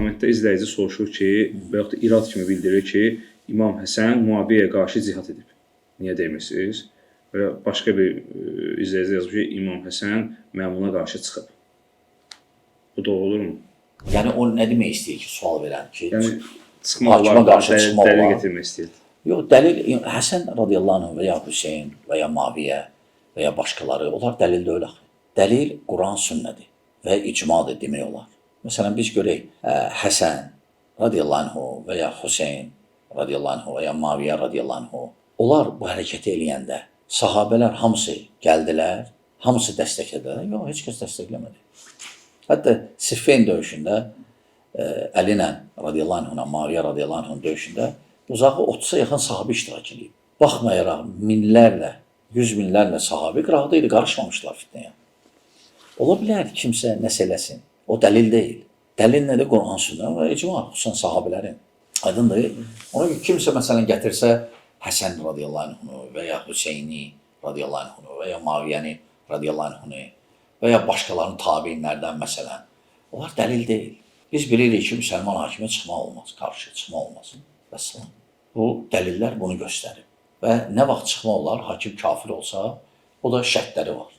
Kommentdə izləyici soruşur ki, və yaxud da irad kimi bildirir ki, İmam Həsən Muaviyyəyə qarşı cihad edib. Niyə demirsiniz? Və başqa bir izləyici yazıb ki, İmam Həsən Məmuna qarşı çıxıb. Bu doğrudurmu? Yəni o nə demək istəyir ki, sual verən ki, Yəni çıxmaq Hakimə olar, qarşı dəlil, çıxmaq dəlil olar. gətirmək istəyir. Yox, dəlil Həsən radiyallahu anh və ya Hüseyn və ya Maviyə və ya başqaları, onlar dəlil deyil axı. Dəlil Quran sünnədir və icmadır demək olar. Məsələn, biz görək Həsən radiyallahu anh və ya Hüseyn radiyallahu anh və ya Maviyə radiyallahu anh, onlar bu hərəkəti eləyəndə sahabələr hamısı gəldilər, hamısı dəstəklədilər. Yox, heç kəs dəstəkləmədi. Hətta Siffin döyüşündə Əli ilə radiyallahu anhla Maviyə radiyallahu anhın döyüşündə uzağı 30-a yaxın sahabi iştirak edib. Baxmayaraq minlərlə, yüz minlərlə sahabi qıraqda idi, qarışmamışlar fitnəyə. Ola bilər kimsə nəsə eləsin. O dəlil deyil. Dəlil nədir? Quran, sünnə və icma, xüsusən sahabələrin. Aydındır? Ona görə kimsə məsələn gətirsə Həsən radiyallahu anhunu və ya Hüseyni radiyallahu anhunu və ya Maviyəni radiyallahu anhunu və ya başqalarının tabiinlərdən məsələn, onlar dəlil deyil. Biz bilirik ki, müsəlman hakimə çıxmaq olmaz, qarşı çıxmaq olmaz. Vəssalam. Bu dəlillər bunu göstərir. Və nə vaxt çıxmaq olar, hakim kafir olsa, o da şərtləri var.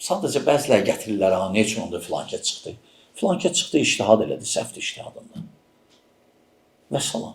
Sadəcə bəziləri gətirirlər, ha, nə üçün onda filankəs çıxdı? Filankəs çıxdı, ictihad elədi, səhvdir ictihadında. Vəssalam.